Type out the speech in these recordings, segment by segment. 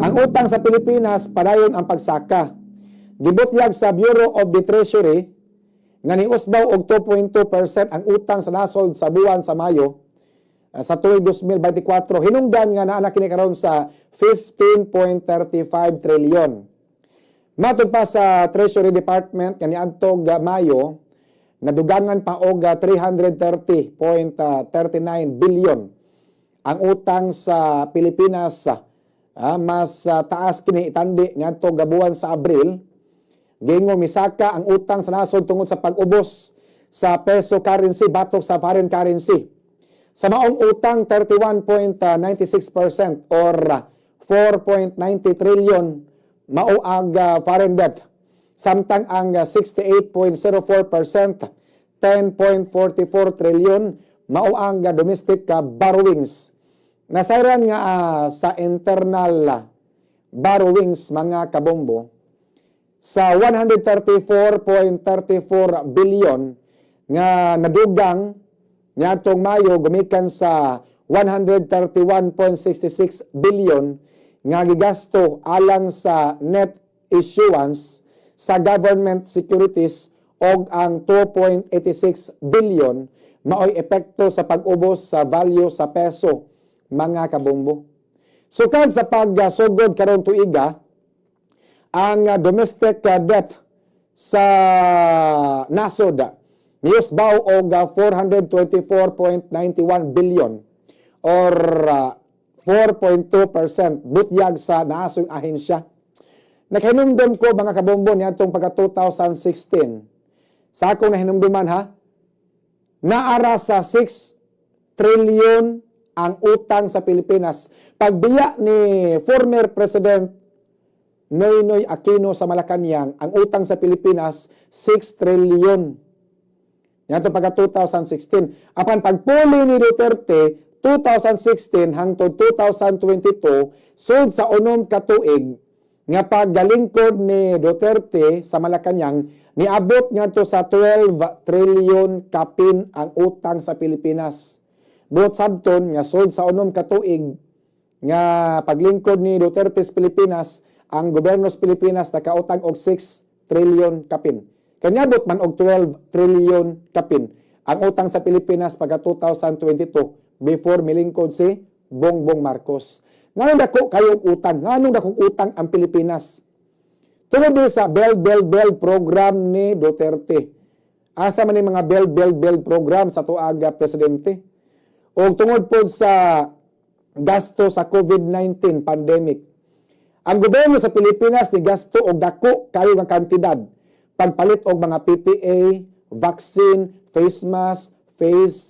Ang utang sa Pilipinas, padayon ang pagsaka. Gibutyag sa Bureau of the Treasury nga niusbaw og 2.2% ang utang sa nasod sa buwan sa Mayo sa tuig 2024. Hinungdan nga naa na kini karon sa 15.35 trillion. Matod pa sa Treasury Department nga niadtong Mayo, nadugangan pa og 330.39 billion ang utang sa Pilipinas. Mas taas kini itandi niadtong buwan sa Abril. Giingon misaka ang utang sa nasod tungod sa pag-ubos sa peso currency batok sa foreign currency. Sa maong utang, 31.96% or 4.90 trillion mao ang foreign debt. Samtang ang 68.04%, 10.44 trillion, mao ang domestic borrowings. Nasayran nga sa internal borrowings, mga kabombo, sa 134.34 billion nga nadugang niadtong Mayo gumikan sa 131.66 billion nga gigasto alang sa net issuance sa government securities og ang 2.86 billion maoy epekto sa pag-ubos sa value sa peso, mga kabombo. Sukad sa pagsugod karon tuiga, ang domestic debt sa nasod miusbaw og 424.91 billion or 4.2%, butyag sa naasong ahensya. Nakahinumdum ko, mga kabombo, niadtong pagka 2016. Sa akong nahinumduman ha, naara sa 6 trillion ang utang sa Pilipinas. Pagbiya ni former President Noynoy Aquino sa Malacanang, ang utang sa Pilipinas 6 trillion. Yan pagka 2016. Apan pagpuli ni Duterte 2016 hangtod 2022, sud sa 6 ka tuig nga paggalingkod ni Duterte sa Malacanang, niabot ngadto sa 12 trillion kapin ang utang sa Pilipinas. Buot sabton nga sud sa 6 ka tuig nga paglingkod ni Duterte sa Pilipinas, ang gobyerno sa Pilipinas nakautang og 6 trillion kapin. Kanyabot man og 12 trillion kapin ang utang sa Pilipinas pagka 2022 before milingkod si Bongbong Marcos. Nganong dako kayong utang? Nganong dakong utang ang Pilipinas? Tungod din sa Build, Build, Build program ni Duterte. Asa man ni mga Build, Build, Build program sa tuaga presidente? O tungod po sa gasto sa COVID-19 pandemic. Ang gobyerno sa Pilipinas ni gasto og dako kayo nga kantidad pagpalit og mga PPE, vaccine, face mask, face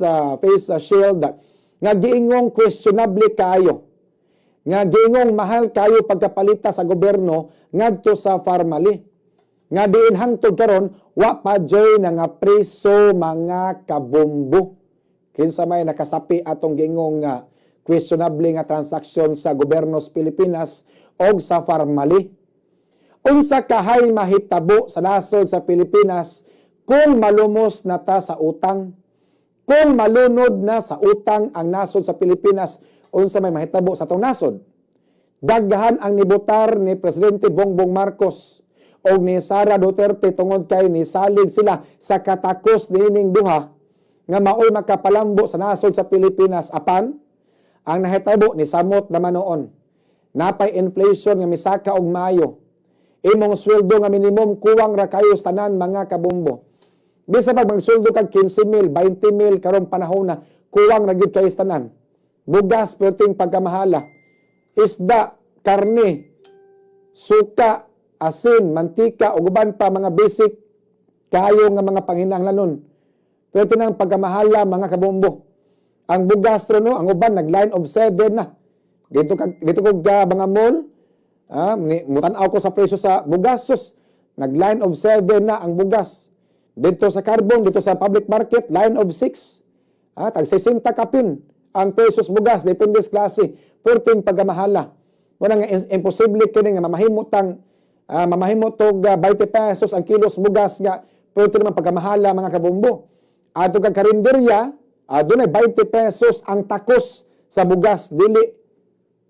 shield nga giingong questionable kayo. Nga giingong mahal kayo pagkapalita sa gobyerno ngadto sa Pharmally. Nga diin hangtod karon wa pa joy na nga preso, mga kabombo. Kinsa may nakasapi atong giingong nga questionable nga transaksyon sa gobyerno sa Pilipinas og sa Pharmally? Unsa kahay mahitabo sa nasod sa Pilipinas kung malumos na ta sa utang? Kung malunod na sa utang ang nasod sa Pilipinas, unsa may mahitabo sa atong nasod? Daghan ang nibutar ni Presidente Bongbong Marcos o ni Sara Duterte tungod kay nisalig sila sa katakos niining duha nga maoy makapalambo sa nasod sa Pilipinas, apan ang nahitabo, ni samot naman noon. Napay inflation nga misaka og Mayo. Imong sweldo nga minimum, kuwang ra kayo sa tanan, mga kabombo. Bisa pag magsweldo kag 15 mil, 20 mil karong panahon na, kuwang ra gyud kayo sa tanan. Bugas perting pagkamahala. Isda, karne, suka, asin, mantika ug uban pa mga basic kayo nga mga panginahanglanon. Pero nang pagkamahala, mga kabombo. Ang bugas no, ang uban nag line of seven na. Dito ko ga mga mall, mutan-aw ko sa presyo sa bugas, sus, nag line of seven na ang bugas. Dito sa Carbon, dito sa public market, line of six. Tag 60 kapin ang pesos bugas, depende sa klase. Perting pagkamahala. Wala nga imposible kini nga mamahimo tog 20 pesos ang kilos bugas nga pwede naman pagkamahala, mga kabombo. Adto kag karinderya, dunay 20 pesos ang takos sa bugas, dili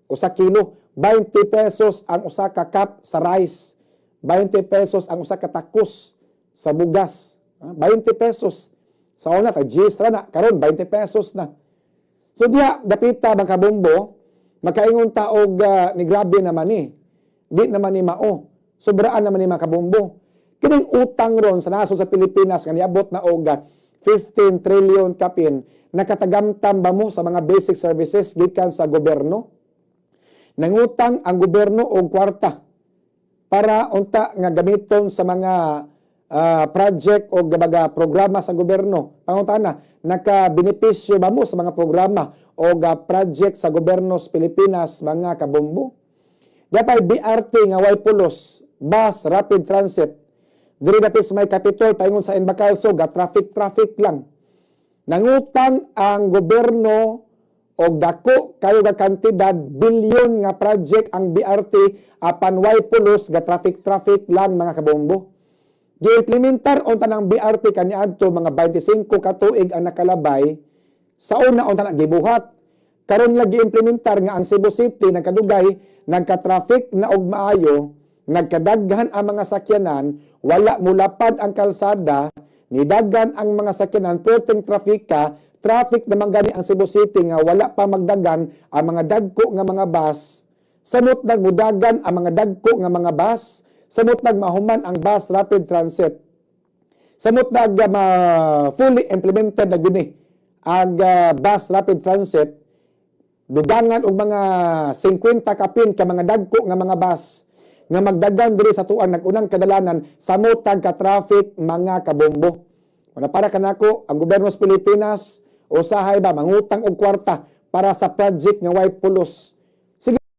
usa kilo, 20 pesos ang usa ka cup sa rice, 20 pesos ang usa ka takos sa bugas. 20 pesos. Sa una kay 10 ra na, karon 20 pesos na. So diha dapita, mga kabombo, makaingon ta og ni grabe naman ni. Di naman ni mao. Sobraan naman ni, mga kabombo. Kining utang ron sa nasod sa Pilipinas nga niabot na og 15 trillion kapin, nakatagamtam ba mo sa mga basic services gikan sa gobyerno? Nangutang ang gobyerno og kwarta para unta nga gamiton sa mga project o baga programa sa gobyerno. Pangutana, nakabenepisyo ba mo sa mga programa o project sa gobyerno sa Pilipinas, mga kabombo? Dapay BRT nga way pulos, bus rapid transit. Diri dapit sa may Capitol paingon sa Embacalso, ga traffic traffic lang. Nangutang ang gobyerno og dako kayo nga kantidad, bilyon nga project ang BRT, apan way pulos, ga traffic traffic lang, mga kabombo. Giimplementar unta ng BRT kaniadto mga 25 ka tuig ang nakalabay sa una unta na gibuhat. Karon lang giimplementar nga ang Cebu City nagkadugay, nagka-traffic na og maayo, nagkadaghan ang mga sakyanan, wala mulapad ang kalsada, nidagan ang mga sakyanan, perteng trafika, traffic naman gani ang Cebu City nga wala pa magdagan ang mga dagko nga mga bus. Samot nagmudagan ang mga dagko nga mga bus, samot nagmahuman ang bus rapid transit. Samot nag fully implemented na guni ang bus rapid transit, dugangan og mga 50 kapin ka mga dagko nga mga bus nga magdagan diri sa tuang nag-unang kadalanan, samot ka traffic, mga kabombo. Una, para kanako, ang gobyerno sa Pilipinas usahay ba mangutang og kwarta para sa project nga way pulos.